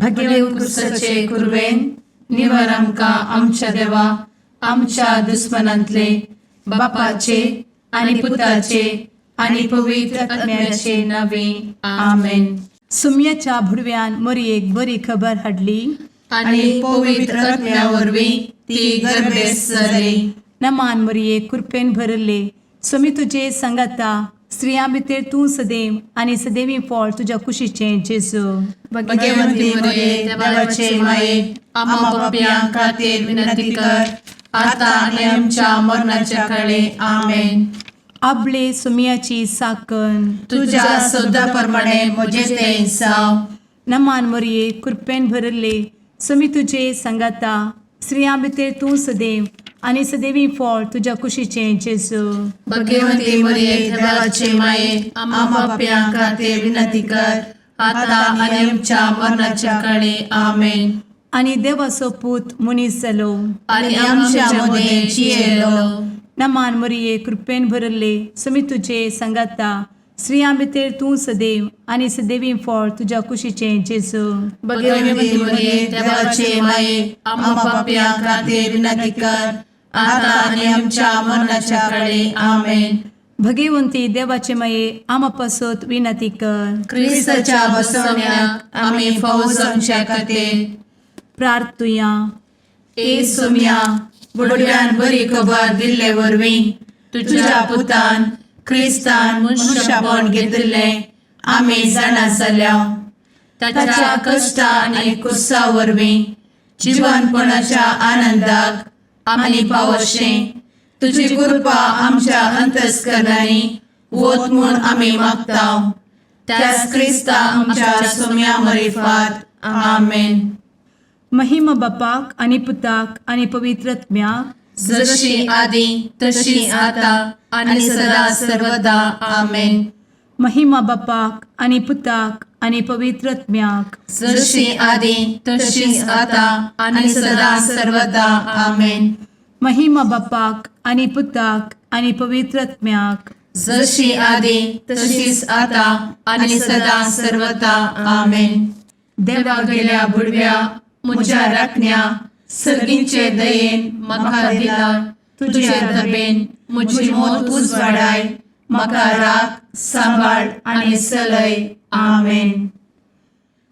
भगेवंत क्रुसाचे कुरवेन निवार आमकां आमच्या देवा आमच्या दुस्मनांतले बापाचे आनी पुताचे आनी पवित्र आत्म्याचे नावे. आमेन. सुम्याच्या भुडव्यान मोरयेक बरी खबर हाडली. आनी पवित्र आत्म्या वरवीं ती गर्भेस्त जाली. नमान मोरये, कृपेन भरले, स्वामी तुजे सांगाता, स्त्रियां भितर तूं सदैव आनी सदैवी फळ तुज्या कुशीचें जेजू. भगवंती मरिये, देवाचे माये, आम्हा पापयां खातीर विनंती कर, आता आनी आमच्या मरणाच्या काळे. आमेन. आबले सुम्याची साकन. तुझ्या शब्दा प्रमाणे म्हजें तें जावं. नमान मोरये, कृपेन भरले, स्वामी तुजे सांगाता, स्त्रियां भितर तूं सदैव आनी सदैवी फळ तुज्या कुशीचें जेजू. भगवंती मरिये, देवाचे माये, आम्हा पापयां खातीर विनंती कर, आता आनी आमच्या मरणाच्या काळे. आमेन. आनी देवाचो पूत मनीस जालो आनी आमच्या मदें जियेलो. नमान मोरये, कृपेन भरले, स्वामी तुजे सांगाता, स्त्रियां भितर तूं सदैव आनी सदैवी फळ तुज्या कुशीचें जेजू. भगवंती मरिये, देवाचे माये, आम्हा पापयां खातीर विनंती कर, आता आनी आमच्या मरणाच्या काळे. आमेन. भगवंती देवाचे माये, आमा पासत विनंती कर. क्रिस्ताच्या बसवण्याक आमी फावो जावच्या खातीर प्रार्थुया. ए सोम्या, बुडव्यान बरी खबर दिल्ले वरवीं तुझ्या पुतान क्रिस्तान मनुष्यपण घेतिल्लें आमी जाणा जाल्या. ताच्या कश्टा आनी कुर्सा वरवीं जिवनपणाच्या आनंदाक आमी पावशें तुजी कृपा आमच्या अंतस्करणांनी वत म्हूण आमी मागता, त्याच क्रिस्ता आमच्या सोम्या मरिफात. आमेन. महिमा बापाक आनी पुताक आनी पवित्र आत्म्याक. जशी आदी तशी आता आणि सदा सर्वदा. आमेन. महिमा बापाक आनी पुताक आनी पवित्र आत्म्याक. जशी आदी तशीच आता आणि सदा सर्वदा. आमेन. महिमा बापाक आनी पुताक आनी पवित्र आत्म्याक. जशी आदी तशीच आता आणि सदा सर्वदा. आमेन. देवा गेल्या बुडव्या म्हज्या राखण्या, सर्गींचे दयेन म्हाका दिला तुझे दबेन म्हजी मोत उजवाडाय, म्हाका राख, सांबाळ आनी चलय. आमेन.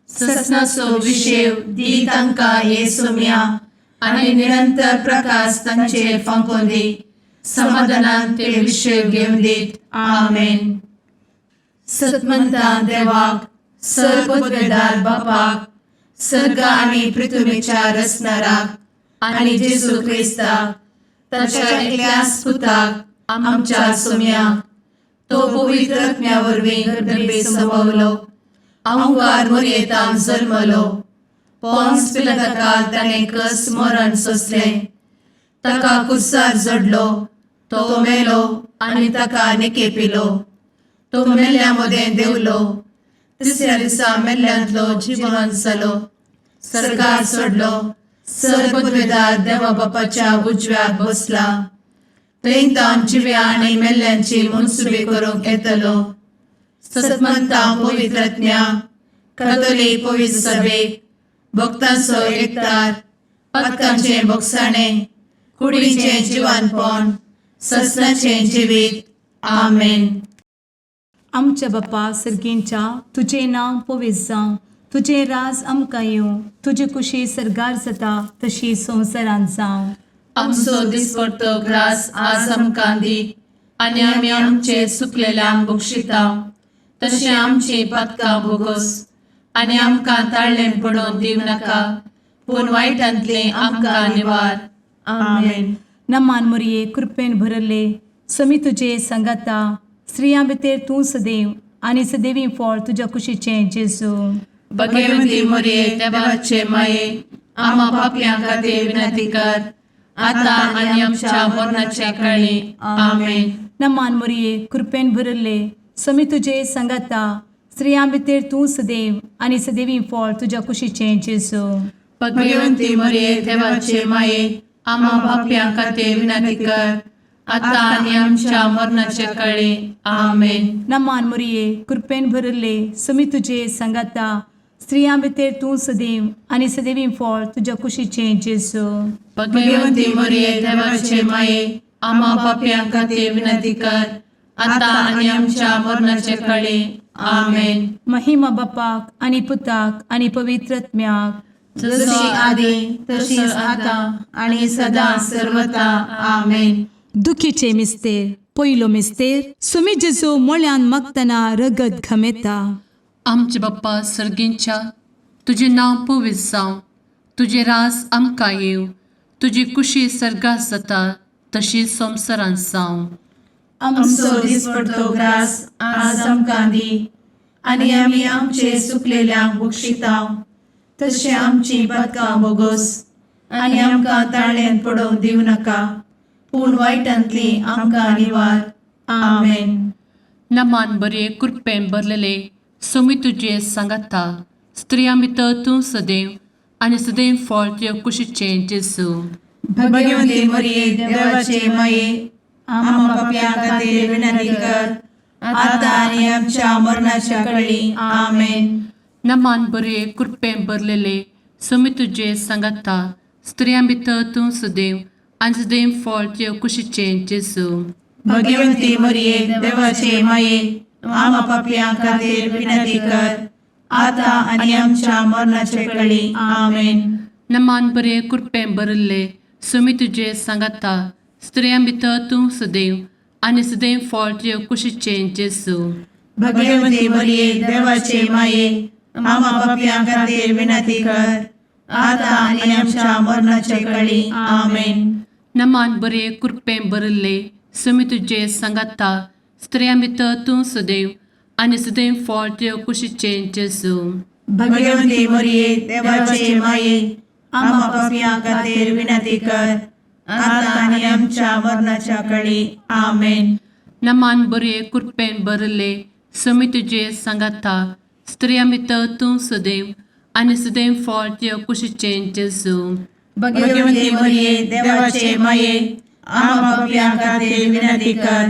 ससनाचो विशेव दी तांकां हे सोम्या आनी निरंतर प्रकाश तांचेर फांकोवन दी, समाधानान ते विशेव घेवन दीत. आमेन. सतमंता देवाक, सर पदवेदार बापाक, सर्ग आनी पृथ्वीच्या रचणाराक आनी जेजू क्रिस्ताक ताच्या एकल्याच पुताक आमच्या सोम्याक, तो पवित्र आत्म्या वरवीं गर्भे संभवलो, अंकार मोरयेतान जल्मलो, पोन्स पिलाताकाल ताणें कस मरण सोंसलें, ताका कुर्सार जडलो, तो मेलो आनी ताका निकेपिलो, तो मेल्ल्या मदें देंवलो, तिसऱ्या दिसा मेल्ल्यांतलो जिवन जालो, सर्गार सोडलो, सर पदवेदार देवा बापाच्या उजव्याक बसला, थंय तावन जिव्या आनी मेल्ल्यांची मनसुबी करूंक येतलो. सतमंता पवित्रज्ञा कथोलीक पवित्र सभेक, भक्तांचो एकतार, पातकांचें भोगसाणें, कुडीचें जिवानपण, ससनाचें जिवीत. आमेन. आमच्या बापा सर्गींच्या, तुजें नांव पवित्र जावं, तुजें राज आमकां येवं, तुजी कुशी सर्गार जाता तशी संवसारांत जावं. आमचो दिसपडतो ग्रास आज आमकां दी आनी आमी आमचे चुकलेल्यांक बक्षिता तशें आमची पातकां भोगोस आनी आमकां ताळ्ळें पडोवन दिवं नाका, पूण वायटांतलें आमकां निवार. आमेन. नमान मोरये, कृपेन भरले, समी तुजे सांगाता, स्त्रियां भितर तूं सदैव आनी सदैवी फळ तुज्या कुशीचें जेजू. भगवंती मोरये, देवाचे माये, आम्हा पापयां खातीर विनंती कर, आता आनी आमच्या मरणाच्या काळी. आमेन. नमान मोरये, कृपेन भरले, समी तुजे सांगाता, स्त्रियां भितर तूं सदैव आनी सदैवी फळ तुज्या कुशीचें जेजू. भगवंती मोरये, देवाचे माये, आम्हा पापयां खातीर विनंती कर, आता आनी आमच्या मरणाच्या काळी. आमेन. नमान मोरये, कृपेन भरले, समी तुजे सांगाता, स्त्रियां भितर तूं सदैव आनी सदैवी फळ तुज्या कुशीचें जेजू. भगवंती मरिये, देवाचे माये, आम्हा पापयां खातीर विनंती कर, आतां आनी आमच्या मरणाचे कळी. आमेन. महिमा बापाक आनी पुताक आनी पवित्र आत्म्याक. जशी आदी तशीच आतां आनी सदां सर्वता. आमेन. दुखीचे मिस्तेर. पयलो मिस्तेर, सुमी जेजू मोळ्यान मागतना रगत घमेता. आमचे बाप्पा सर्गींच्या, तुजें नांव पवित्र जावं, तुजें रास आमकां येवं, तुजी कुशी सर्गात जाता तशी संवसारांत जावं. आमचो दिसपडतो ग्रास आज आमकां दी आनी आमी आमचे सुकलेल्यांक बक्षिता तशें आमची पातकां बोगोस आनी आमकां ताळ्यांत पडोवंक दिवं नाका, पूण वायटांतली आमकां निवार. आमेन. नमान बरे, कृपेन भरलेले, सोमी तुजे सांगाता, स्त्रियां भितर तूं सदैव आनी सदैव फळ तुज्या कुशीचें जेजू. भगवंती मरिये, देवाचे माये, आम्हा पापयां खातीर विनंती कर, आतां आनी आमच्या मरणाच्या कळी. आमेन. नमान बरे, कृपेन भरलेले, सोमी तुजे सांगाता, स्त्रियां भितर तूं सदैव आनी सदैव फळ तुज्या कुशीचें जेजू. भगवंती मरिये, देवाचे माये, आम्हा पापयां खातीर विनंती कर, आतां आनी आमच्या मरणाच्या कळी. आमेन. नमान बरे, कृपेन भरिल्ले, सोमी तुजे सांगाता, स्त्रियां भितर तूं सदैव आनी सदैव फळ तुज्या कुशीचें जेजू. भगवंती मरिये, देवाचे माये, आम्हा पापयां खातीर विनंती कर, आतां आनी आमच्या मरणाच्या कळी. आमेन. नमान बरे, कृपेन भरिल्ले, सोमी तुजे सांगाता, स्त्रियां भितर तूं सदैव आनी सदैव फळ तुज्या कुशीचें जेजू. भगवंती मरिये, देवाचे माये, आम्हा पापयां खातीर विनंती कर, आतां आनी आमच्या मरणाच्या कळी. आमेन. नमान बरे, कृपेन भरिल्ले, सोमी तुजे सांगाता, स्त्रियां भितर तूं सदैव आनी सदैव फळ तुज्या कुशीचें जेजू. भगवंती मरिये, देवाचे माये, आम्हा पापयां खातीर विनंती कर,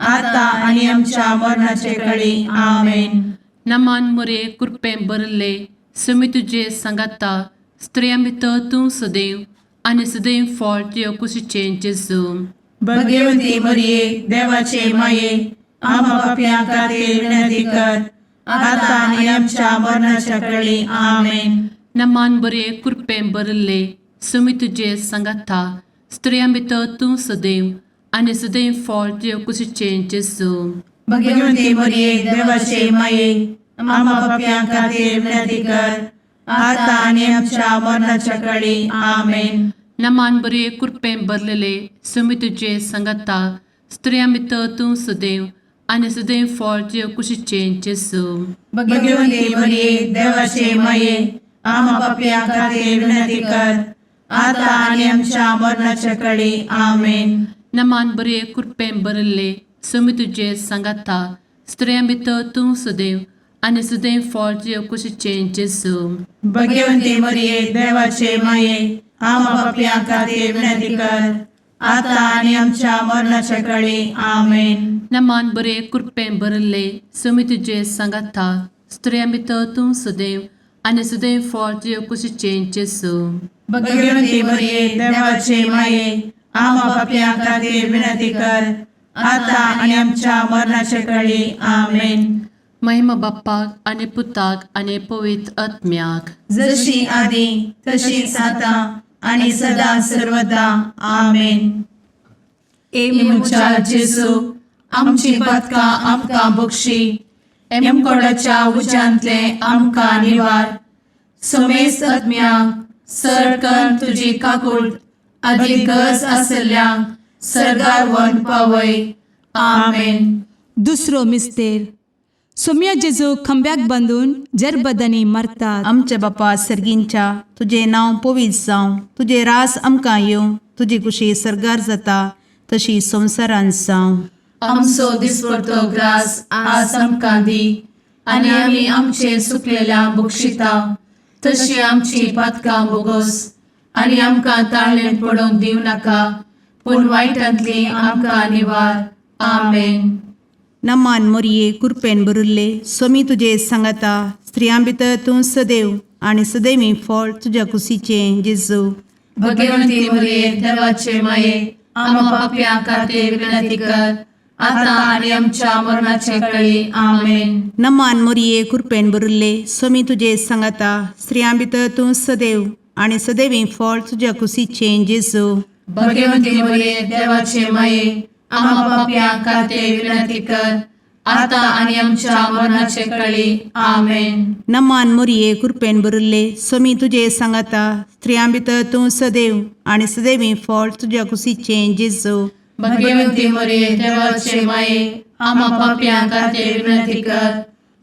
आतां आनी आमच्या मरणाचे कळी. आमेन. नमान मरे, कृपेन भरिल्ले, सोमी तुजे सांगाता, स्त्रियां भितर तूं सदैव आनी सदैव फळ तुज्या कुशीचें जेजू. भगवंती मरिये, देवाचे माये, आम्हा पापयां खातीर विनंती कर, आतां आनी आमच्या मरणाच्या कळी. आमेन. नमान बरे, कृपेन भरिल्ले, सोमी तुजे सांगाता, स्त्रियां भितर तूं सदैव आनी सदैव फळ तुज्या कुशीचें जेजू. भगवंती मरिये, देवाचे माये, आम्हा पापयां खातीर विनंती कर, आतां आनी आमच्या मरणाच्या कळी. आमेन. नमान बरे, कृपेन भरलेले, सोमी तुजे सांगाता, स्त्रियां भितर तूं सदैव आनी सदैव फळ तुज्या कुशीचें जेजू. भगवंती मरिये, देवाचे माये, आम्हा पापयां खातीर विनंती कर, आतां आनी आमच्या मरणाच्या कळी. आमेन. नमान बरे, कृपेन भरिल्ले, सोमी तुजे सांगाता, स्त्रियां भितर तूं सदैव आनी सदैव फळ तुज्या कुशीचें जेजू. भगवंती मरिये, देवाचे माये, आम्हा पापयां खातीर विनंती कर, आतां आनी आमच्या मरणाच्या कळी. आमेन. नमान बरे, कृपेन भरिल्ले, सोमी तुजे सांगाता, स्त्रियां भितर तूं सदैव आनी सदैव फळ तुज्या कुशीचें जेजू. भगवंती मरिये, देवाचे माये, आम्हा पापयां खातीर विनंती कर, आतां आनी आमच्या मरणाच्या कळी. आमेन. महिमा बाप्पाक आनी पुताक आनी पवित्र आत्म्याक. जशी आदी तशीच आतां आनी सदां सर्वदा. आमेन. ए म्हज्या जेजू, आमची पातकां आमकां बक्षी, एमकोडाच्या उज्यांतले आमकां निवार, समेस्त आत्म्यांक सरकन तुजी काकूळ आदी गरज आसल्ल्यांक सर्गार व्हरून पावय. आमेन. दुसरो मिस्तेर, सोम्या जेजू खांब्याक बांदून जरबदांनी मारतात. आमच्या बापा सर्गींच्या, तुजें नांव पवित्र जावं, तुजें रास आमकां येवं, तुजी कुशी सर्गार जाता तशी संवसारांत जावं. आमचो दिसपडतो ग्रास आज आमकां दी आनी आमी आमचे सुकलेल्या बक्षिता तशी आमची पातकां बोगोस आनी आमकां ताळ्ळें पडोवंक दिवं नाका, पूण वायटांतली आमकां निवार. आमेन. नमान मोरये कुरपेन बरुल्ले सोमी तुजे सांगाता स्त्रियां भितर तूं सदैव आनी सदैवी फळ तुज्या कुशीचें जेजू. भगवंती मरिये देवाचे माये, आम्हा पाप्यां खातीर विनंती कर, आता आनी आमच्या मरणाचे कळी. आमेन. नमान मोरये कुरपेन बरुल्ले सोमी तुजे सांगाता स्त्रियां भितर तूं सदैव आनी सदैवी फळ तुज्या कुशीचें जेजू. भगवंती मरिये देवाचे माये, आम्हा पाप्यां खातीर विनंती कर, आता आनी आमच्या मरणाचे कळी. आमेन. नमान मोरये कुरपेन बरुल्ले सोमी तुजे सांगाता स्त्रियां भितर तूं सदैव आनी सदैवी फळ तुज्या कुशीचें जेजू. भगवंती मरिये देवाचे माये, आम्हा पाप्यां खातीर विनंती कर,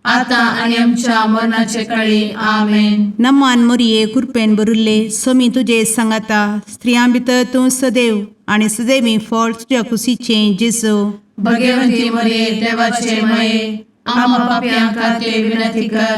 आता आनी आमच्या मरणाचे कळी. आमेन. नमान मोरये कुरपेन बरुल्ले सोमी तुजे सांगाता स्त्रियां भितर तूं सदैव आनी सदैवी फळ तुज्या कुशीचें जेजू. भगवंती मरिये देवाचे माये, आम्हा पाप्यां खातीर विनंती कर,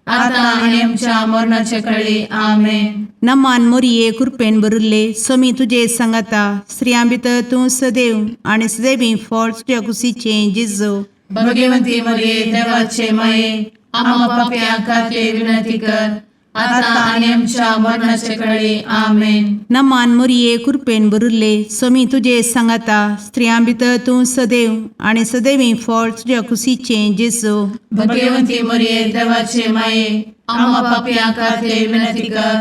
आता आनी आमच्या मरणाचे कळी. आमेन. नमान मोरये कुरपेन बरुल्ले सोमी तुजे सांगाता स्त्रियां भितर तूं सदैव आनी सदैवी फळ तुज्या कुशीचें जेजू. भगवंती मरिये देवाचे माये, आम्हा पाप्यां खातीर विनंती कर, आता आनी आमच्या मरणाचे कळी. आमेन. नमान मोरये कुरपेन बरुल्ले सोमी तुजे सांगाता स्त्रियां भितर तूं सदैव आनी सदैवी फळ तुज्या कुशीचें जेजू. भगवंती मरिये देवाचे माये, आम्हा पाप्यां खातीर विनंती कर,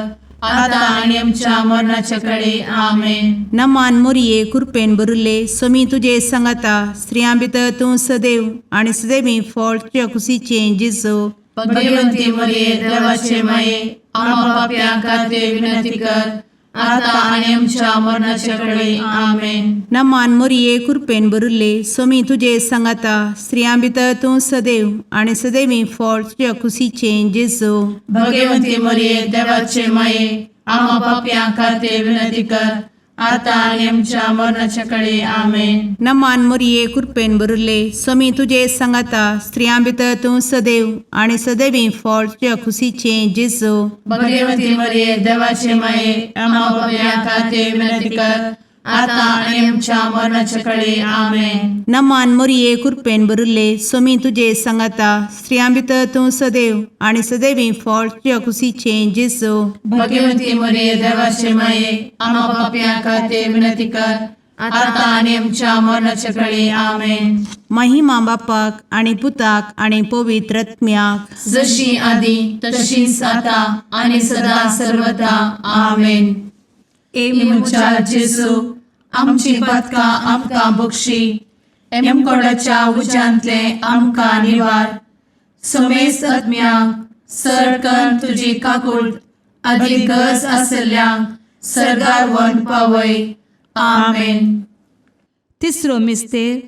आता आनी आमच्या मरणाचे कळी. आमेन. नमान मोरये कुरपेन बरुल्ले सोमी तुजे सांगाता स्त्रियां भितर तूं सदैव आनी सदैवी फळ तुज्या कुशीचें जेजू. भगवंती मरिये देवाचे माये, आम्हा पाप्यां खातीर विनंती कर, आता आनी आमच्या मरणाचे कळी. आमेन. नमान मोरये कुरपेन बरुल्ले सोमी तुजे सांगाता स्त्रियां भितर तूं सदैव आनी सदैवी फळ तुज्या कुशीचें जेजू. भगवंती मरिये देवाचे माये, आम्हा पाप्यां खातीर विनंती कर, आता आनी आमच्या मरणाचे कळी. आमेन. नमान मोरये कुरपेन बरुल्ले सोमी तुजे सांगाता स्त्रियां भितर तूं सदैव आनी सदैवी फळ तुज्या कुशीचें जेजू. भगवंती मरिये देवाचे माये, आम्हा पाप्यां खातीर विनंती कर, आता आनी आमच्या मरणाचे कळी. आमेन. नमान मोरये कुरपेन बरुल्ले सोमी तुजे सांगाता स्त्रियां भितर तूं सदैव आनी सदैवी फळ तुज्या कुशीचें जेजू. भगवंती मरिये देवाचे माये, आम्हा पाप्यां खातीर विनंती कर, आता आनी आमच्या मरणाचे कळी. आमेन. महिमा बापाक आनी पुताक आनी पवित्र आत्म्याक, जशी आदी तशीच आता आनी सदा सर्वता. आमेन. ए म्हज्या जेजू, आमची पातकां आमकां बक्षी, एमकोडाच्या उज्यांतले आमकां निवार, समेस्त आत्म्यांक सरकन तुजी काकूट आदी गरज आसल्ल्यांक सर्गार व्हरून पावय. आमेन. तिसरो मिस्तेर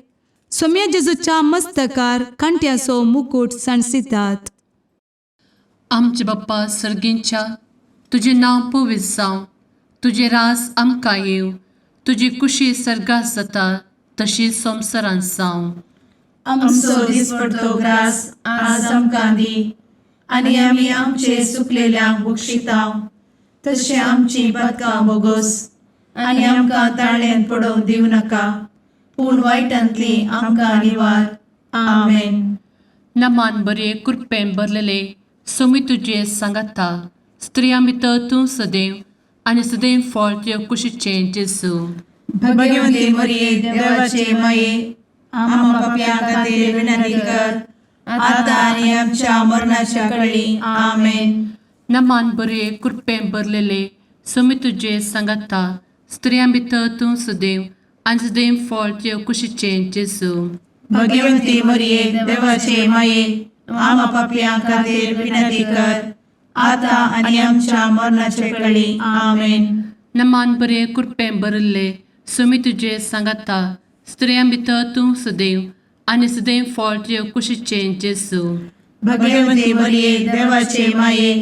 सोम्या जेजूच्या मस्तकार कांट्याचो मुकूट सांडसितात. आमचे बाप्पा सर्गींच्या, तुजें नांव पवित्र जावं, तुजें राज आमकां येवं, तुजी कुशी सर्गात जाता तशी संवसारांत जावं. आमचो दिसपडतो ग्रास आज आमकां दी, आनी आमी आमचे सुकलेल्यांक बक्षितांव, तशें आमची पातकां बोगोस, आनी आमकां ताळ्यान पडोवंक दिवं नाका, पूण वायटांतली आमकां निवार. आमेन. नमान बरे कृपेन भरलेले सोमी तुजे सांगाता, स्त्रियां भितर तूं सदैव आनी सदैव फळ तुज्या कुशीचें जेजू. भगवंती मरिये देवाचे माये, आम्हा पापयां खातीर विनंती कर, आता आनी आमच्या मरणाच्या कळी. आमेन. नमान बरे कृपेन भरलेले सोमी तुजे सांगाता, स्त्रियां भितर तूं सदैव आनी सदैव फळ तुज्या कुशीचें जेजू. भगवंती मरिये देवाचे माये, आम्हा पापयां खातीर विनंती कर, आता आनी आमच्या मरणाच्या कळी. आमेन. नमान बरे कृपेन भरिल्ले सोमी तुजे सांगाता, स्त्रियां भितर तूं सदैव आनी सदैव फळ तुज्या कुशीचें जेजू. भगवंती मरिये देवाचे माये,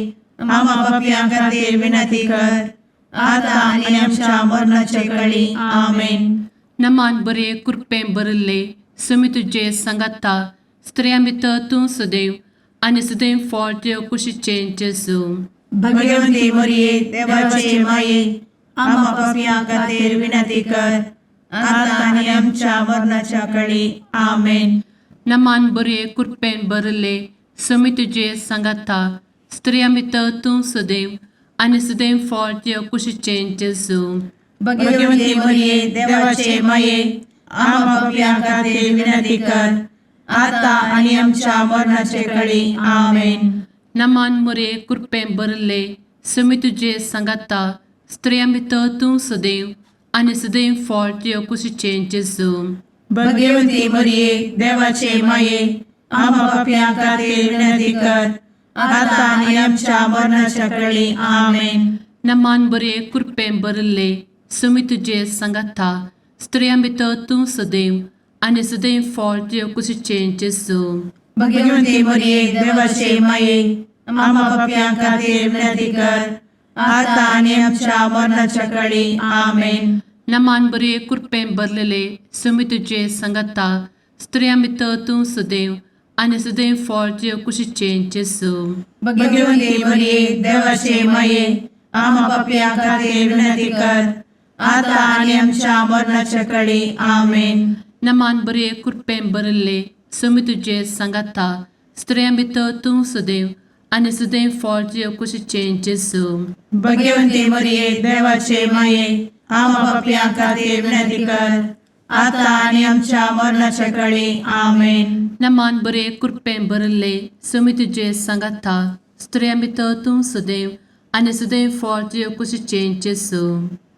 आम्हा पापयां खातीर विनंती कर, आता आनी आमच्या मरणाच्या कळी. आमेन. नमान बरे कृपेन भरिल्ले सोमी तुजे सांगाता, स्त्रियां भितर तूं सदैव आनी सदैव फळ तुज्या कुशीचें जेजू. भगवंती मरिये देवाचे माये, आम्हा पापयां खातीर विनंती कर, आता आनी आमच्या मरणाच्या कळी. आमेन. नमान बरये कृपेन भरले समी तुजे सांगाता स्त्रिया भितर तूं सदैव आनी सदैव फळ तुज्या कुशीचें जेजू. भगवती मरिये, देवाचे माये, आम्हा पापयां खातीर विनंती कर, आता आनी आमच्या मरणाचे कळी. आमेन. नमान मोरये कृपेन भरले समी तुजे सांगाता स्त्रिया भितर तूं सदैव आनी सदैव फळ तुज्या कुशीचें जेजू. भगवती मरिये, देवाचे माये, आम्हा पापयां खातीर विनंती कर, आता आनी आमच्या मरणाच्या कळी. आमेन. नमान बरे कृपेन भरले समी तुजे सांगाता स्त्रिया भितर तूं सदैव आनी सदैव फळ तुज्या कुशीचें जेजू. भगवती मरिये, देवाचे माये, आम्हा पापयां खातीर विनंती कर, आता आनी आमच्या मरणाच्या कळी. आमेन. नमान बरे कृपेन भरलेले समी तुजे सांगाता स्त्रिया भितर तूं सदैव आनी सदैव फळ तुज्या कुशीचें जेजू. भगवती मरिये, देवाचे माये, आम्हा पापयां खातीर विनंती कर, आता आनी आमच्या मरणाच्या कळी. आमेन. नमान बरे कृपेन भरले समी तुजे सांगाता स्त्रिया भितर तूं सदैव आनी सदैव फळ तुज्या कुशीचें जेजू. भगवती मरिये, देवाचे माये, आम्हा पापयां खातीर विनंती कर, आता आनी आमच्या मरणाच्या कळी. आमेन. नमान बरे कृपेन भरले समी तुजे सांगाता स्त्रिया भितर तूं सदैव आनी सदैव फळ तुज्या कुशीचें जेजू.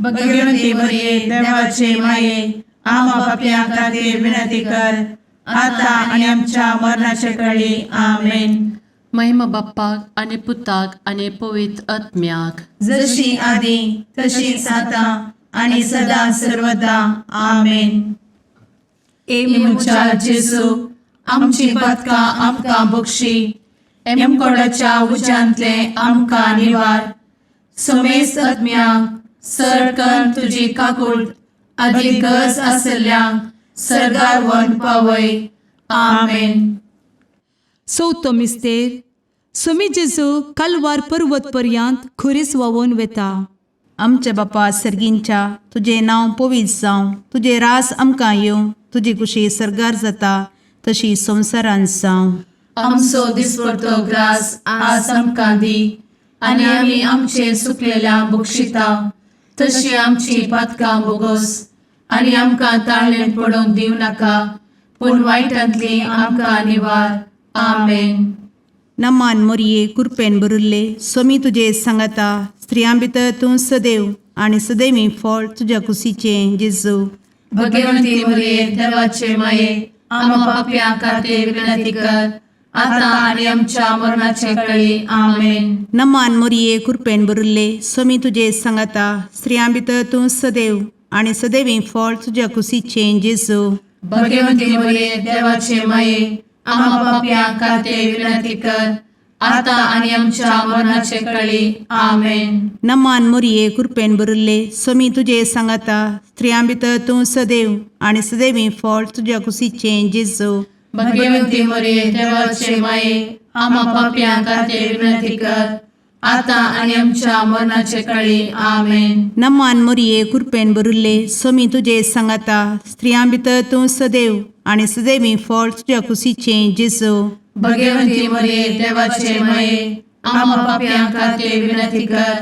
भगवती मरिये, देवाचे माये, आम्हा पापयां खातीर विनंती कर, आता आनी आमच्या मरणाच्या कळी. आमेन. महिमा बाप्पाक आनी पुताक आनी पवित्र आत्म्याक. जशी आदी तशीच आता आणि सदा सर्वदा. आमेन. ए म्हज्या जेजू, आमची पातकां आमकां बक्षी, एमकोडाच्या उज्यांतले आमकां निवार, समेस्त आत्म्यांक सरकन तुजी काकूट आदी गरज आसल्ल्यांक सर्गार व्हरून पावय. आमेन. चवथो मिस्तेर. सोमी जेजू कालवार पर्वत पर्यंत खुरीस व्हांवून वता. आमच्या बापा सर्गींच्या, तुजें नांव पवित्र जावं, तुजें रास आमकां येवं, तुजी कुशी सर्गार जाता तशी संवसारांत जावं. आमचो दिसपडतो ग्रास आज आमकां दी आनी आमी आमचे सुकलेल्या बक्षिता तशी आमची पातकां बोगोस आनी आमकां ताळणेन पडोवंक दिवं नाका पूण वायटांतली आमकां निवार. आमेन. नमान मोरये, कुरपेन भरिल्ले, सोमी तुजे सांगाता, स्त्रियां भितर तूं सदैव आनी सदैवी फळ तुज्या कुशीचें जेजू. भगवंती मरिये, देवाचे माये, आम्हा पापयां खातीर विनंती कर, आता आनी आमच्या मरणाचे कळी. आमेन. नमान मोरये, कुरपेन भरिल्ले, सोमी तुजे सांगाता, स्त्रियां भितर तूं सदैव आनी सदैवी फळ तुज्या कुशीचें जेजू. भगवंती मरिये, देवाचे माये, आम्हा पापयां खातीर विनंती कर, आता आनी आमच्या मरणाचे कळी. आमेन. नमान मोरये, कुरपेन भरिल्ले, सोमी तुजे सांगाता, स्त्रियां भितर तूं सदैव आनी सदैवी फळ तुज्या कुशीचें जेजू. भगवंती मरिये, देवाचे माये, आम्हा पापयां खातीर विनंती कर, आता आनी आमच्या मरणाचे कळी. आमेन. नमान मोरये, कुरपेन भरिल्ले, सोमी तुजे सांगाता, स्त्रियां भितर तूं सदैव आनी सदैवी फळ तुज्या कुशीचें जेजू. भगवंती मरिये, देवाचे माये, आम्हा पापयां खातीर विनंती कर,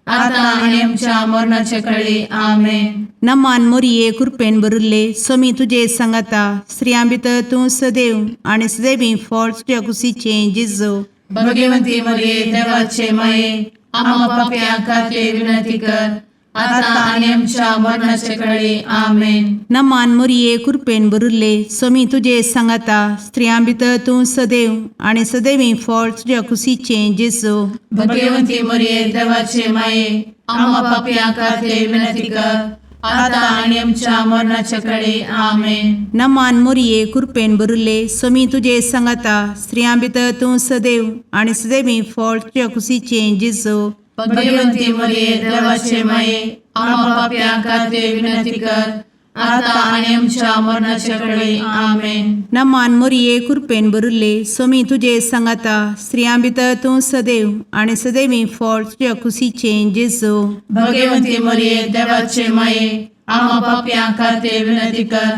आता आनी आमच्या मरणाचे कळी. आमेन. नमान मोरये, कुरपेन भरिल्ले, सोमी तुजे सांगाता, स्त्रियां भितर तूं सदैव आनी सदैवी फळ तुज्या कुशीचें जेजू. भगवंती मरिये, देवाचे माये, आम्हा पापयां खातीर विनंती कर, आता आनी आमच्या मरणाचे कळी. आमेन. नमान मोरये, कुरपेन भरिल्ले, सोमी तुजे सांगाता, स्त्रियां भितर तूं सदैव आनी सदैवी फळ तुज्या कुशीचें जेजू. भगवंती मरिये, देवाचे माये, आम्हा पापयां खातीर विनंती कर, आता आनी आमच्या मरणाचे कळी. आमेन. नमान मोरये, कुरपेन भरिल्ले, सोमी तुजे सांगाता, स्त्रियां भितर तूं सदैव आनी सदैवी फळ तुज्या कुशीचें जेजू. भगवंती मरिये, देवाचे माये, आम्हा पापयां खातीर विनंती कर, आता आनी आमच्या मरणाचे कळी. आमेन. नमान मोरये, कुरपेन भरिल्ले, सोमी तुजे सांगाता, स्त्रियां भितर तूं सदैव आनी सदैवी फळ तुज्या कुशीचें जेजू. भगवंती मरिये, देवाचे माये, आम्हा पापयां खातीर विनंती कर,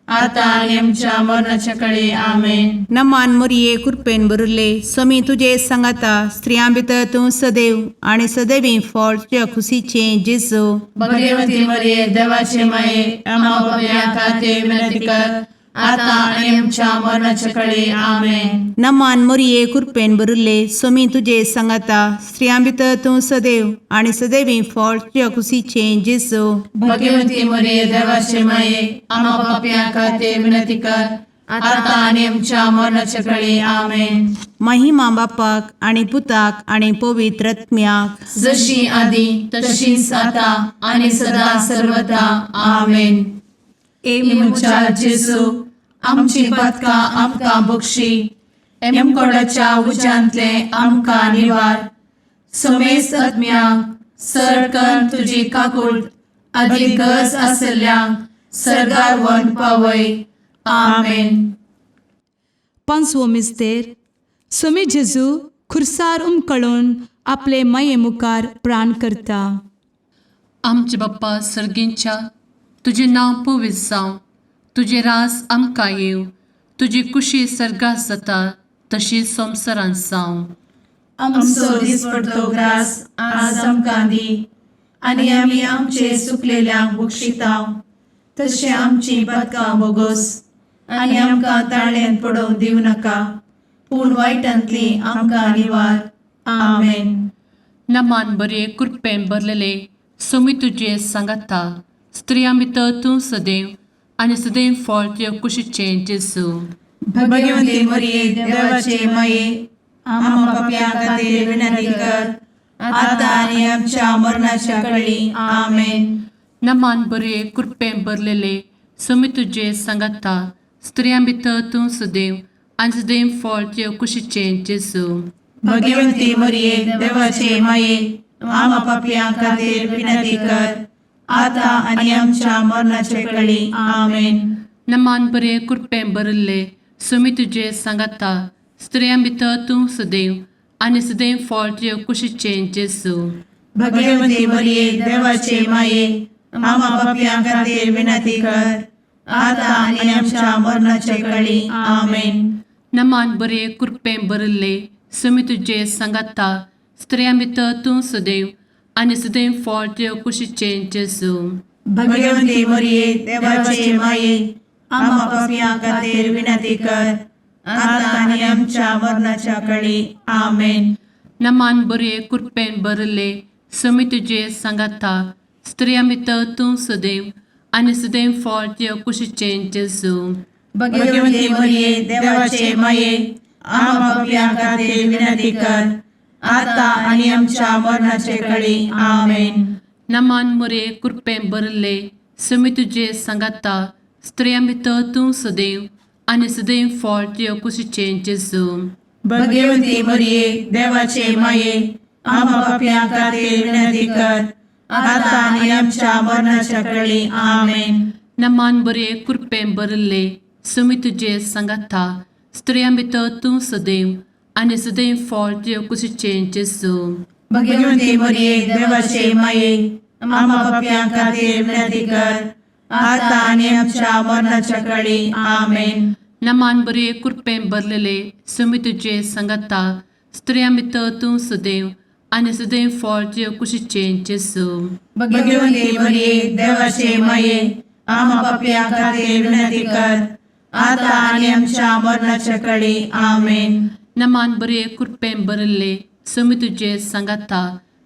आतां आनी आमच्या मरणाच्या कडे आमेन. नमान मोरये कृपेन भरिल्ले, स्वामी तुजे सांगाता, स्त्रियां भितर तूं सदैव आनी सदैवी फळ तुज्या खुशीचें जेजू. भगवती मरिये, देवाचे माये, आम्हा पापयां खातीर विनंती कर, आतां आनी आमच्या मरणाच्या कडे आमेन. नमान मोरये कृपेन भरिल्ले, स्वामी तुजे सांगाता, स्त्रियां भितर तूं सदैव आनी सदैवी फळ तुज्या खुशीचें जेजू. भगवती मरिये, देवाचे माये, आम्हा पापयां खातीर विनंती कर, आतां आनी आमच्या मरणाच्या कडे आमेन. महिमा बापाक आनी पुताक आनी पवित्र आत्म्याक, जशी आदी तशीच आता आणि सदा सर्वदा आमेन. ए म्हज्या जेजू, आमची पदकां आमकां बक्षी, एमकोडाच्या उज्यांतले आमकां निवार, समेस्त आत्म्यांक सरकन तुजी काकूट आदी गरज आसल्ल्यांक सरगार वन पावय. आमेन. पांचवो मिस्तेर. स्वामी जेजू खुर्सार उमकळून आपले माये मुखार प्राण करता. आमचे बाप्पा सर्गींच्या, तुजें नांव पवित्र जावं, तुजें रास आमकां येवं, तुजी कुशी सर्गात जाता तशी संवसारांत जावं. आमचो दिसपडतो ग्रास आज आमकां दी, आनी आमी आमचे सुकलेल्यांक बक्षितांव, तशें आमची पदकां बोगोस, आनी आमकां ताळ्यांत पडोवंक दिवं नाका, पूण वायटांतली आमकां निवार. आमेन. नमान बरे कृपेन भरलेले, सोमी तुजे सांगाता, स्त्रियां भितर तूं सदैव आनी सदैव फळ तुज्या कुशीचें जेजू. भगवती मरिये, देवाचे माये, आम्हा पापयां खातीर विनंती कर, आता आनी आमच्या मरणाच्या कळी. आमेन. नमान बरे कृपेन भरलेले, सोमी तुजे सांगाता, स्त्रियां भितर तूं सदैव आनी सदैव फळ तुज्या कुशीचें जेजू. भगवती मरिये, देवाचे माये, आम्हा पापयां खातीर विनंती कर, आता आनी आमच्या मरणाच्या कळी. आमेन. नमान बरे कृपेन भरिल्ले, सुमी तुजे सांगाता, स्त्रियां भितर तूं सदैव आनी सदैव फळ तुज्या कुशीचें जेजू. भगवती मरिये, देवाचे माये, आम्हा पापयां खातीर विनंती कर, आता आनी आमच्या मरणाच्या कळी. आमेन. नमान बरे कृपेन भरिल्ले, सुमी तुजे सांगाता, स्त्रियां भितर तूं सदैव आनी सदैव फळ तुज्या कुशीचें जेजू. भगवती मरिये, देवाचे माये, आम्हा पापयां खातीर विनंती कर, आता आनी आमच्या मरणाच्या कळी. आमेन. नमान बरे कृपेन भरिल्ले, सुमी तुजे सांगाता, स्त्रियां भितर तूं सदैव आनी सदैव फळ तुज्या कुशीचें जेजू. भगवती मरिये, देवाचे माये, आम्हा पापयां खातीर विनंती कर, आता आनी आमच्या मरणाचे कळी. आमेन. नमान मुरे कृपेन भरिल्ले, सुमी तुजे सांगाता, स्त्रियां भितर तूं सदैव आनी सदैव फळ तुज्या कुशीचें जेजू. भगवती मरिये, देवाचे माये, आम्हा पापयां खातीर विनंती कर, आता आनी आमच्या मरणाच्या कळी. आमेन. नमान बरे कृपेन भरिल्ले, सुमी तुजे सांगाता, स्त्रियां भितर तूं सदैव आनी सदैव फळ तुज्या कुशीचें जेजू. भगवती मरिये, देवाचे माये, आम्हा पापयां खातीर विनंती कर, आता आनी आमच्या मरणाच्या कळी. आमेन. नमान बरे कृपेन भरलेले, सुमी तुजे सांगाता, स्त्रियां भितर तूं सदैव आनी सदैव फळ तुज्या कुशीचें जेजू. भगवती मरिये, देवाचे माये, आम्हा पापयां खातीर विनंती कर, आता आनी आमच्या मरणाच्या कळी. आमेन. नमान बरे कृपेन भरिल्ले, सुमी तुजे सांगाता,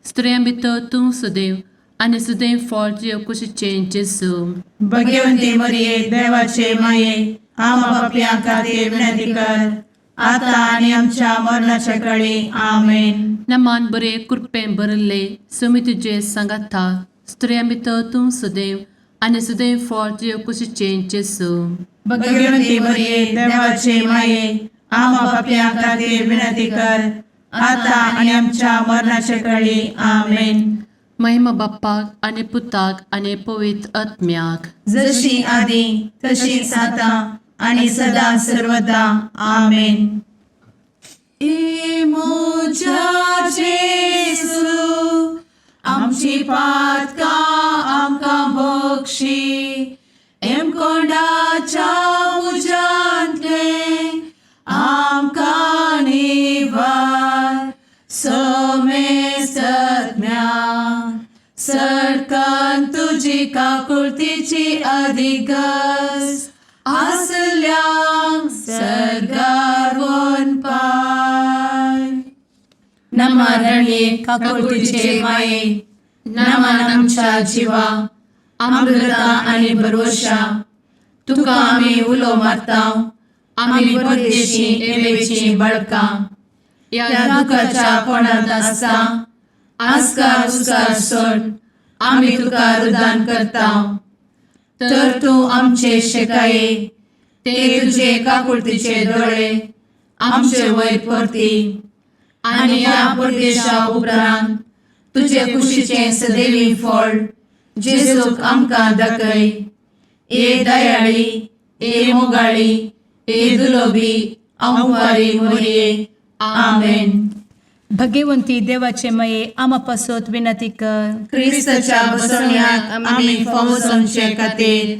स्त्रियां भितर तूं सदैव आनी सदैव फळ तुज्या कुशीचें जेजू. भगवती मरिये, देवाचे माये, आम्हा पापयां खातीर विनंती कर, आता आनी आमच्या मरणाच्या कळी. आमेन. नमान बरे कृपेन भरिल्ले, सुमी तुजे सांगाता, स्त्रियां भितर तूं सदैव आनी सदैव फळ तुज्या कुशीचें जेजू. भगवती मरिये, देवाचे माये, आम्हा पापयां खातीर विनंती कर, आता आनी आमच्या मरणाच्या कळी. आमेन. महिमा बाप्पाक आनी पुताक आनी पवित्र आत्म्याक, जशी आदी तशीच आता आणि सदा सर्वदा. आमेन. ए म्हज्या जेजू, आमची पातकां आमकां बक्षी, एमकोंडाच्या तुजी काकुळतीची अधिक गरज आसल्यांक सर्गार पाय. नमारणे काकुळतीचे माये, नमन आमच्या जिवा, अमृता आनी भरवशा. तुका आमी उलो मारता, आमी परदेशी एवेची बळकां ह्या दुखाच्या कोणांत आसता. आस्कार उस्कार सोड आमी तुका रुदान करता, तर तूं आमचे शेकाये ते तुजे काकुळतीचे दोळे आमचे वयर परती आनी ह्या परदेशा उपरांत तुजे कुशीचें सदैवी फळ जेजूक आमकां दाखय. ए दयाळी, ए मोगाळी, ए दुलोबी आंवारी मोरये. आमेन. भगवंती देवाचे मये, आमा पासत विनंती कर. क्रिस्ताच्या बसवण्याक आमी फावो जावचे खातीर.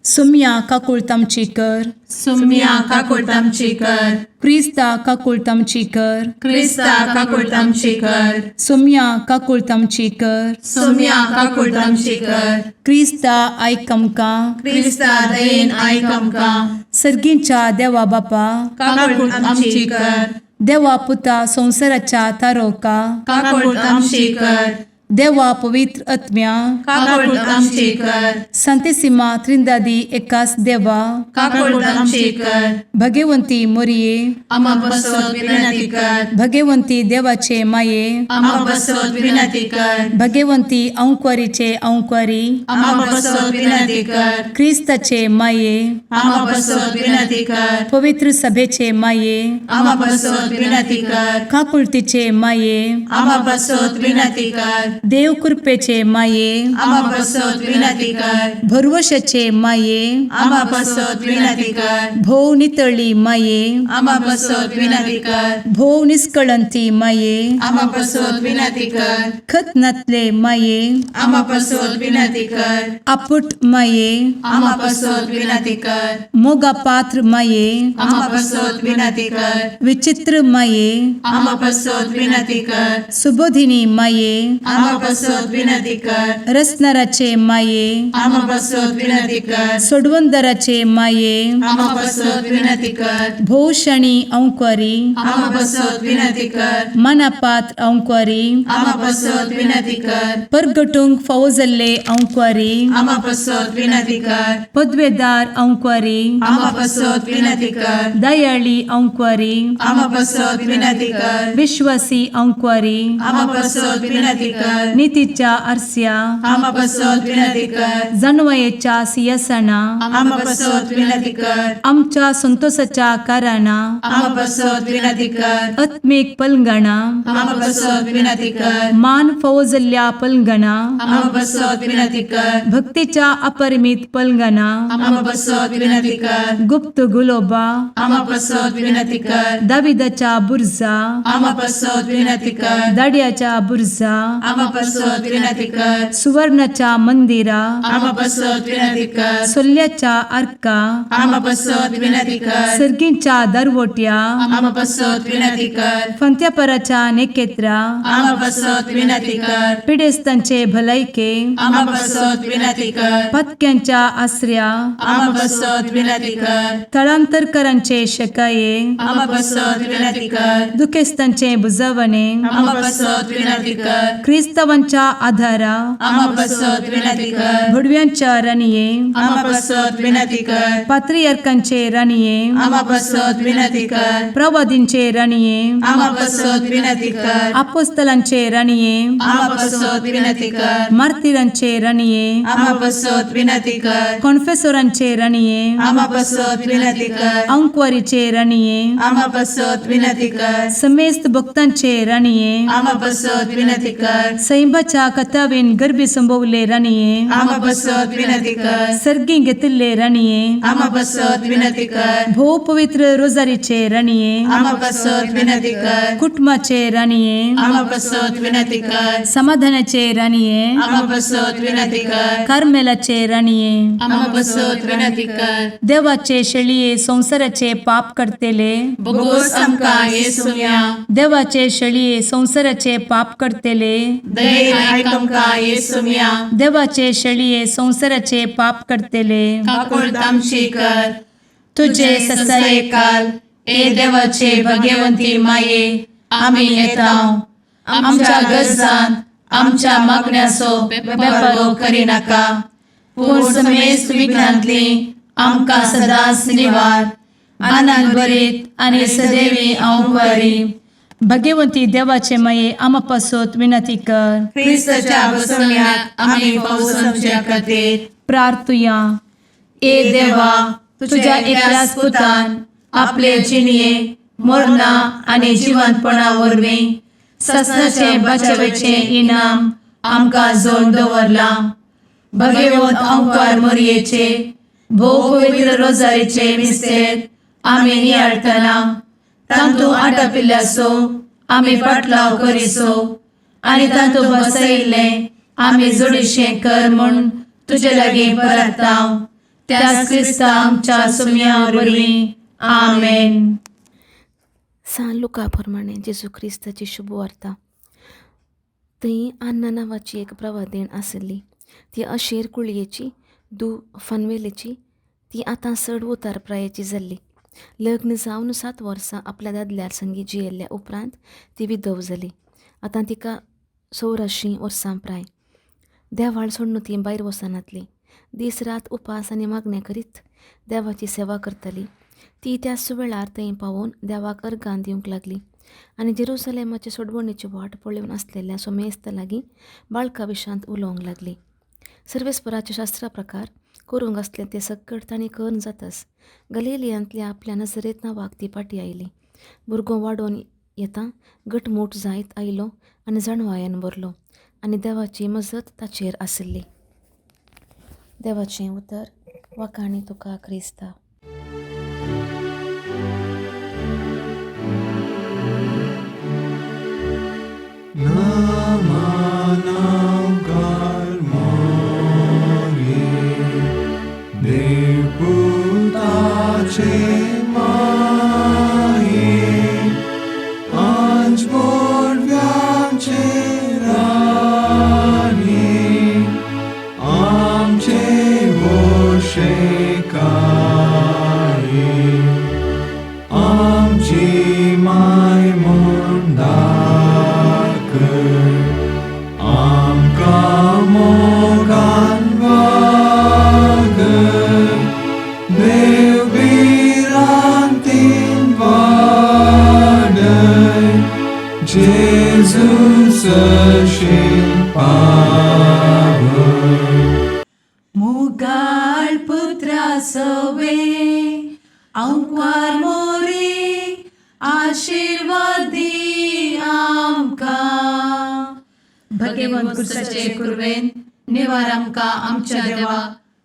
सुम्या काकुळत आमची कर. सुम्या काकुळट आमची कर. क्रिस्ता काकुळत आमची कर. क्रिस्ता काकुळट आमची कर. सुम्या काकुळत आमची कर. सुम्या काकुळट आमची कर. क्रिस्ता आयक आमकां. क्रिस्ता दयेन आयक आमकां. सर्गींच्या देवा बापा, काकुळट आमची कर. देवा पुता संवसाराच्या तारोका, काकुळट आमची कर. देवा पवित्र आत्म्या, काकुळट आमची कर. संतेसिमा त्रिंदादी एकास देवा, काकुळट आमची कर. भगवंती मोरये, आमा बसत विनंती कर. भगवंती देवाचे माये, आमा बसत विनंती कर. भगवंती अंक्वारीचे अंक्वारी, आमा बसत विनंती कर. क्रिस्ताचे माये, आमा बसत विनंती कर. पवित्र सभेचे माये, आमा बसत विनंती कर. काकुळतीचे माये, आमा बसत विनंती कर. देव कृपेचे माये, आमा बसत विनंती कर. भरवशाचे माये, आमा बसत विनंती कर. भोव नितळी माये, आमा बसत विनंती कर. भोव निस्कळंती माये, आमा बसत विनंती कर. खत नातले माये, आमा बसत विनंती कर. आपुट माये, आमा बसत विनंती कर. मोगा पात्र माये, आमा बसत विनंती कर. विचित्र माये, आमा बसत विनंती कर. सुबोधिनी माये, आमा बसत विनंती कर. रसनाराचे माये, आमा बसत विनंती कर. सोडवंदराचे माये, आमा बसत विनंती कर. भोवशणी अंक्वारी, आमा बसत विनंती कर. मनापात्र अंक्वारी, आमा बसत विनंती कर. परगटूंक फावो जाल्ले अंक्वारी, आमा बसत विनंती कर. पदवेदार अंक्वारी, आमा बसत विनंती कर. दयाळी अंक्वारी, आमा बसत विनंती कर. विश्वासी अंक्वारी, आमा बसत विनंती कर. नितीच्या आरस्या, आमा बसत विनंती कर. जानवयेच्या सियासना, आमा बसत विनंती कर. आमच्या संतोषाच्या कारणा, आमा बसत विनंती कर. आत्मीक पलंगणा, आमा बसत विनंती कर. मान फावो जाल्ल्या पलंगणा, आमा बसत विनंती कर. भक्तीच्या अपरिमित पलंगणा, आमा बसत विनंती कर. गुप्त गुलोबा, आमा बसत विनंती कर. दाविदाच्या बुर्जा, आमा बसत विनंती कर. दाड्याच्या बुर्जा, आमा बसत विनंती कर. सुवर्णाच्या मंदिरा, आमा बसत विनंती कर. सोल्ल्याच्या आर्का, आमा बसत विनंती कर. सर्गींच्या दरवट्या, आमा बसत विनंती कर. फंत्यापराच्या नेकेत्रा, आमा बसत विनंती कर. पिडेस्तांचे भलायके, आमा बसत विनंती कर. पत्क्यांच्या आसऱ्या, आमा बसत विनंती कर. थळांतरकरांचे शकाये, आमा बसत विनंती कर. दुखेस्तांचे बुजवणे, आमा बसत विनंती कर. क्रिस्तावांच्या आधारा, आमा बसत विनंती कर. भुडव्यांच्या राणये, आमा बसत विनंती कर. पात्रियर्कांचे राणये, आमा बसत विनंती कर. प्रवादींचे राणये, आमा बसत विनंती कर. आपोस्तलांचे राणये, आमा बसत विनंती कर. मार्तिरांचे राणये, आमा बसत विनंती कर. कॉन्फेसोरांचे राणये, आमा बसत विनंती कर. अंक्वारीचे राणये, आमा बसत विनंती कर. समेस्त भक्तांचे राणये, आमा बसत विनंती कर. सैंबाच्या कथावेन गर्भी संभवले राणये, आमा बसत विनंती कर. सर्गी घेतिल्ले राणये, आमा बसत विनंती कर. भोव पवित्र रोजारीचे राणये, आमा बसत विनंती कर. कुटुंबाचे राणये, आमा बसत विनंती कर. समाधानाचे राणये, आमा बसत विनंती कर. कार्मेलाचे राणये, आमा बसत विनंती कर. देवाचे शेळये संवसाराचे पाप करतेले, बोगोस आमकां येसुम्या, देवाचे शेळये संवसाराचे पाप करतेले, दयेन आयक आमकां येसुम्या. देवाचे शेळये संवसाराचे पाप करतले, काकुळट आमची कर. तुजे तुजे ससायेकाल ससायेकाल ए देवाचे भगवंती माये, आमी येता. आमच्या गरजान आमच्या मागण्याचो बेपारो करिनाका, पूण समेस्त विघ्नांतली आमकां सदांच निवार. आनंद भरीत आनी सदैवी अंवकारी भगवंती देवाचे माये, आमा पासत विनंती कर. क्रिस्ताच्या बसवण्यात आमी पावसाच्या खातीर प्रार्थुया. ए देवा, तुझ्या एकल्याच पुतान आपले जिणये मरणा आनी जिवंतपणा वरवीं ससनाचे बचावेचे इनाम आमकां जोड दवरलां. भगवंत अंकार मोरयेचे भोव पवित्र रोजारीचे मिस्तेर आमी नियाळटना तांतू आटापिल्ल्याचो आमी पाटलाव करिसो आनी तांतू बसयिल्लें आमी जोडीशें कर म्हूण तुजे लागीं परताव, त्याच क्रिस्ता आमच्या सुम्या वरवीं. आमेन. सान लुका प्रमाणे जेजू क्रिस्ताची शुभवार्ता. थंय आन्ना नांवाची एक प्रवादीण आसली. ती अशेर कुळयेची धूव फानवेलेची. ती आतां चड उतार प्रायेची जाल्ली. लग्न जावन 7 वर्सां आपल्या दादल्या संगी जियेल्ल्या उपरांत ती विधव जाली. आतां तिका 84 वर्सां प्राय. देवाळ सोडून ती भायर वचनातली. दीस रात उपास आनी मागणें करीत देवाची सेवा करताली. ती त्याच वेळार थंय पावून देवाक अर्गां दिवंक लागली आनी जेरुसलेमाचे सोडवणेची वाट पळोवन आसलेल्या सोमेस्त लागीं बाळका विशांत उलोवंक लागली. सर्वेस्पराचे शास्त्रा प्रकार करूंक आसलें तें सगळें तांणी करून जाताच गलिलियांतल्या आपल्या नजरेत नांवाक ती फाटी आयली. भुरगो वाडोवन येता घटमूट जायत आयलो आनी जाणवायेन भरलो आनी देवाची मजत ताचेर आशिल्ली. देवाचें उतर. वाखाणी तुका क्रिस्ता. मुगाळ पुत्रा सवे अंकार मोरे, आशीर्वाद दी आमकां. भगवंत कुर्साचे कुर्वेन निवार आमकां आमच्या देवा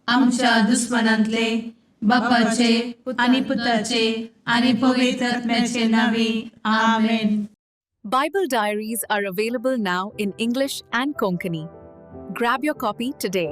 आमच्या दुस्मनांतले, बापाचे आनी पुताचे आनी पवित्र आत्म्याचे नावे. आमेन. Bible Diaries are available now in English and Konkani. Grab your copy today.